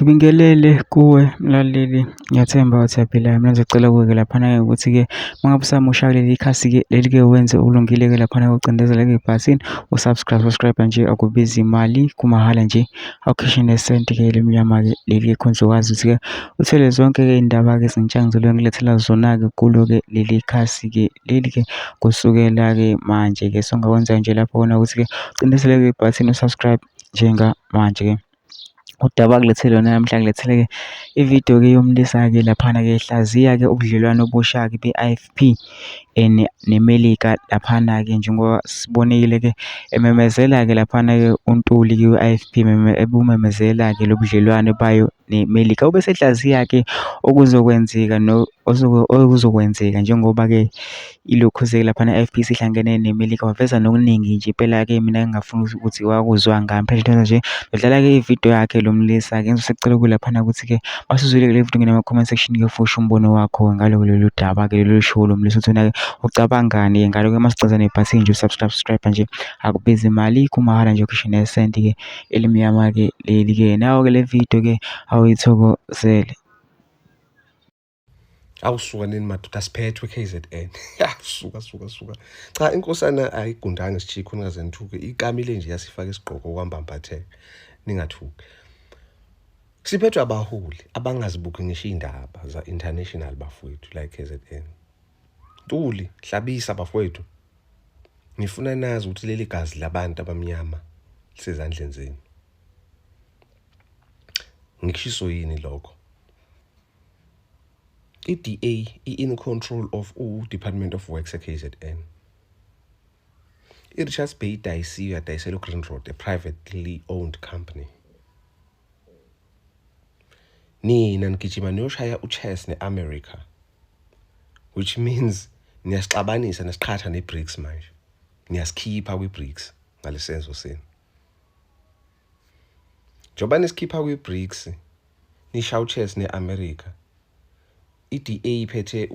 Ngibingelele kuwe mlaleli, ngiyathemba ukuthi uyaphila. Mina ngizocela kuwe-ke laphana-ke ukuthi-ke uma ngabe usamusha kuleli khasi-ke leli-ke wenze okulungile-ke laphana ucindezele-ke ibhathini u-subscribe, subscribe nje akubizi imali kumahhala nje awukhishi nesenti-ke elimnyama-ke leli-ke khona uzokwazi ukuthi-ke uthole zonke-ke iy'ndaba-ke ezintsha ngizobe ngilethela zona-ke kulo-ke leli khasi-ke leli-ke kusukela-ke manje-ke. So ongakwenza nje lapho kona ukuthi-ke ucindezele-ke ibhathini u-subscribe njengamanje-ke. Udaba akulethele lona namhla ngilethele-ke ividiyo-ke yomlisa-ke laphana-ke ehlaziya-ke ubudlelwano obusha-ke be-I_F_P neMelika laphana-ke njengoba sibonile-ke ememezela-ke laphana-ke uNtuli-ke we-I_F_P ebumemezela-ke lo budlelwano bayo neMelika. Ubesehlaziya-ke okuzokwenzeka okuzokwenzeka njengoba-ke ilokhuze laphana i-I_F_P isihlangene neMelika waveza nokuningi nje impela-ke mina engingafuni ukuthi wakuzwa ngami. Phela nje udlala-ke ividiyo yakhe lo mlisa-ke ngisacela kulaphana ukuthi-ke masuzwile le video ngena kuma-comment section-ke fusha umbono wakho ngalo lolu daba-ke lolu show lo mlisa uthi wena-ke ucabangani ngalo-ke masiceza nebhathini nje u-subscribe subscribe nje akubizi imali kumahhala nje ukhishwe nesenti-ke elimnyama-ke leli-ke nawo-ke le video-ke awuyithokozele. Awusuka nini madoda siphethwe KZN. Suka suka suka. Cha inkosana ayigundanga isijikho ningaze nithuke. Ikamile nje yasifaka isigqoko kwambambatheka. Ningathuki. Siphethwe abaholi abangazibuki ngisho indaba za international bafowethu la KZN. Ntuli hlabisa bafowethu. Ngifuna nazi ukuthi leli gazi labantu abamnyama lisezandleni zenu. Ngikushiso yini lokho? I-DA i-in control of u-Department of Works e-KZN. I-Richards Bay idayisiwe yadayiselwa u-Green Road, a privately owned company. Nina nigijima niyoshaya u-chess ne-America, which means niyasixabanisa nesiqhatha ne-BRICS manje. Niyasikhipha kwi-BRICS ngalesenzo senu. Njengoba nisikhipha kwi-BRICS, nishaya u-chess ne-America, i-DA iphethe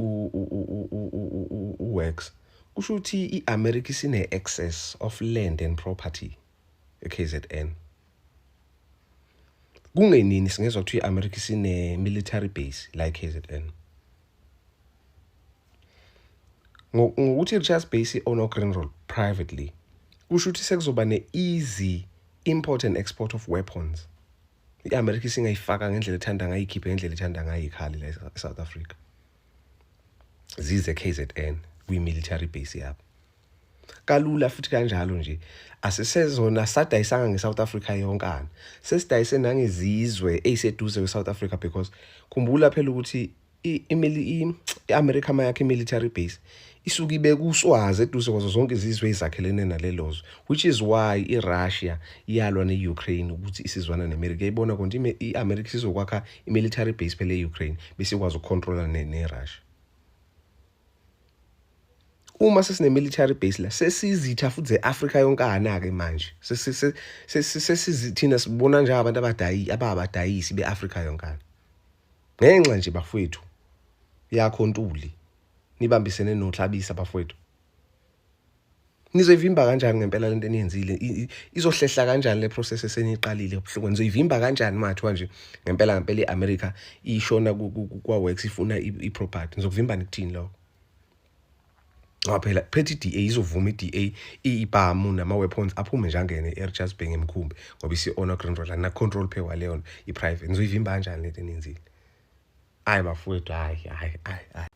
u-Works. Kusho ukuthi i-America isine-access of land and property e-KZN. Kungenini singezwa kuthiwa i-America isine-military base la e-KZN. Ngokuthi i-Richards Bay i-own Green Road privately, kusho ukuthi sekuzoba ne-easy import and export of weapons. I-America isingayifaka ngendlela ethanda ngayo, ikhiphe ngendlela ethanda ngayo ikhali la e-South Africa. Zize KZN kwi-military base yabo. Kalula futhi kanjalo nje asisezona sadayisanga nge-South Africa yonkana. Sesidayise nangezizwe eziseduze kwe-South Africa because khumbula phela ukuthi i-America mayakhe i-military base isuke ibeka uswazi eduze kwazo zonke izizwe ezakhelene nalelo zwe, which is why i-Russia iyalwa ne-Ukraine ukuthi isizwana ne-America. Iyayibona konti i-America isizokwakha i-military base phela e-Ukraine bese ikwazi ukucontrola ne-Russia. Uma sesine-military base la sesizitha futhi ze-Afrika yonkana-ke manje sesizithina sibona njengabantu abadayi ababadayisi be-Afrika yonkana. Ngenxa nje bafowethu yakho Ntuli nibambisene noHlabisa bafowethu. Nizoyivimba kanjani ngempela lento eniyenzile? Izohlehla kanjani le process eseniyiqalile ubuhlungu? Nizoyivimba kanjani mathiwa nje ngempela ngempela i-America ishona kwa-Works ifuna i-property? Nizokuvimba nikuthini lokho? Ngoba phela phethe i-DA izovuma i-DA ibhamu nama-weapons aphume nje angene e-Richards Bay ngemkhumbi ngoba isi-owner Green Road na-control phe kwaleyo i-private. Nizoyivimba kanjani lento eniyenzile? Hayi bafowethu, hayi hayi hayi hayi.